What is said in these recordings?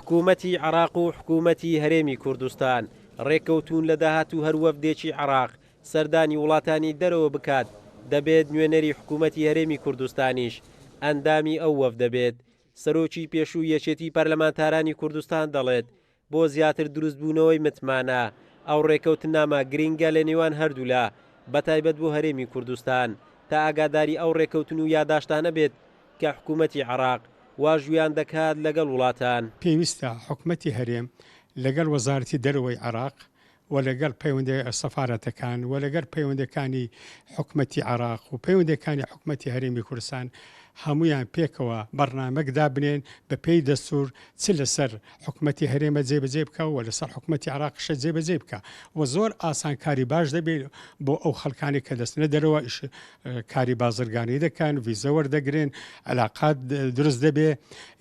حکوومەتی عێراق و حکوومەتی هەرێمی کوردستان ڕێککەوتوون لە داهاتوو هەر وەفدێکی عێراق سەردانی وڵاتانی دەرەوە بکات، دەبێت نوێنەری حکوومەتی هەرێمی کوردستانیش ئەندامی ئەو وەفدە بێت. سەرۆکی پێشووی یەکێتی پەرلەمانتارانی کوردستان دەڵێت، بۆ زیاتر دروستبوونەوەی متمانە، ئەو ڕێککەوتننامە گرنگە لە نێوان هەردوولا، بەتایبەت بۆ هەرێمی کوردستان، تا ئاگاداری ئەو ڕێککەوتن و یاداشتانە بێت کە حکوومەتی عێراق واژوویان دەکات لەگەڵ وڵاتان. پێویستە حکومەتی هەرێم لەگەڵ وەزارەتی دەرەوەی عێراق و لەگەڵ پەیوەندی سەفارەتەکان و لەگەڵ پەیوەندەکانی حکومەتی عێراق و پەیوەندەکانی حکومەتی هەرێمی کوردستان هەمویان پێکەوە بەرنامەک دابنێن بە پێی دەستور چ لەسەر حکومەتی هەرێمە جێبەجێ بکە و لەسەر حکومەتی عێراقیشە جێبەجێ بکە و زۆر ئاسانکاری باش دەبێت بۆ ئەو خەڵکانی کە دەستنە دەرەوە ئیش کاری بازرگانی دەکەن ڤیزە وەردەگرن علاقات دروست دەبێ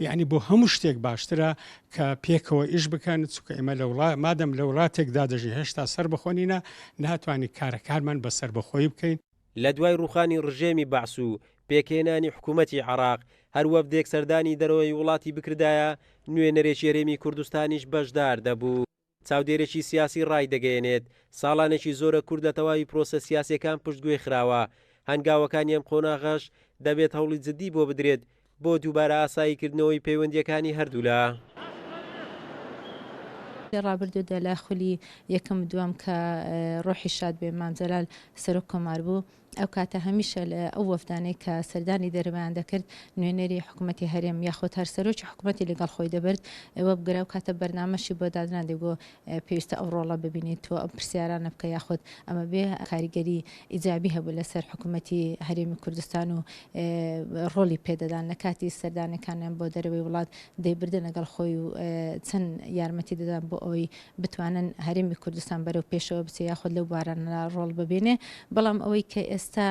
یعنی بۆ هەموو شتێک باشترە کە پێکەوە ئیش بکەن چونکە ئێمە لە وڵا مادەم لە وڵاتێکدا دەژین هێشتا سەربەخۆ نینە ناتوانین کارەکانمان بە سەربەخۆیی بکەین. لە دوای ڕووخانی ڕژێمی بەعس و پێکهێنانی حکوومەتی عێراق، هەر وەفدێک سەردانی دەرەوەی وڵاتی بکردایە، نوێنەرێکی هەرێمی کوردستانیش بەشدار دەبوو. چاودێرێکی سیاسی ڕایدەگەیەنێت، ساڵانێکی زۆرە کورد لە تەواوی پرۆسە سیاسییەکان پشتگوێ خراوە، هەنگاوەکانی ئەم قۆناغەش دەبێت هەوڵی جددی بۆ بدرێت بۆ دووبارە ئاساییکردنەوەی پەیوەندییەکانی هەردوولا. لە ڕابردوودا لە خولی یەکەم و دووەم کە ڕۆحی شاد بێ مام جەلال سەرۆک کۆمار بوو، ئەو کاتە هەمیشە لە ئەو وەفدانەی کە سەردانی دەرەوەیان دەکرد نوێنەری حکوومەتی هەرێم یاخود هەر سەرۆکی حکوومەتی لەگەڵ خۆی دەبرد وە بگرە ئەو کاتە بەرنامەشی بۆ دادران دەیگۆ پێویستە ئەو ڕۆڵە ببینیت تۆ ئەم پرسیارانە بکە یاخود ئەمە بێ کاریگەری ئیجابی هەبوو لەسەر حکوومەتی هەرێمی کوردستان و ڕۆڵی پێدەدان لە کاتی سەردانەکانیان بۆ دەرەوەی وڵات دەیبردن لەگەڵ خۆی و چەند یارمەتی دەدان بۆ ئەوەی بتوانن هەرێمی کوردستان بەرەو پێشەوە بچێ یاخود لەو بوارانەدا ڕۆڵ ببینێ بەڵام ئەوەی کە ئێستا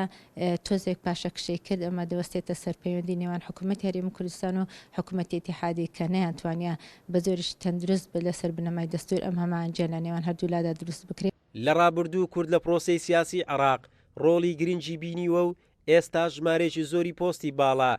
تۆزێک پاشەکشەی کرد ئەمە دەوەستێتە سەر پەیوەندی نێوان حکوومەتی هەرێمی کوردستان و حکوومەتی ئیتیحادی کە نەیانتوانیە بە جۆرێکی تەندروست لەسەر بنەمای دەستوور ئەم هەماهەنگیە لە نێوان هەردوولادا دروست بکرێ. لە ڕابردوو کورد لە پرۆسەی سیاسی عێراق ڕۆڵی گرنگی بینیوە و ئێستاش ژمارەیەکی زۆری پۆستی باڵا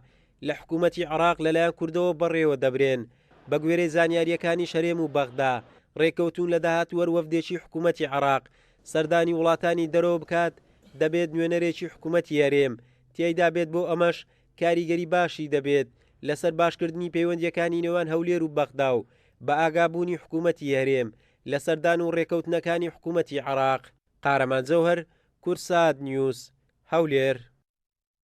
لە حکوومەتی عێراق لەلایەن کوردەوە بەڕێوە دەبرێن، بەگوێرەی زانیارییەکانیش هەرێم و بەغدا ڕێککەوتوون لە داهاتوو هەر وەفدێکی حکوومەتی عێراق سەردانی وڵاتانی دەرەوە بکات دەبێت نوێنەرێکی حکوومەتی هەرێم تیایدا بێت بۆ ئەمەش کاریگەری باشی دەبێت لەسەر باشکردنی پەیوەندییەکانی نێوان هەولێر و بەغدا و بەئاگابوونی حکوومەتی هەرێم لە سەردان و ڕێکەوتنەکانی حکوومەتی عێراق. قارەمان جەوهەر، کوردسات نیوز، هەولێر.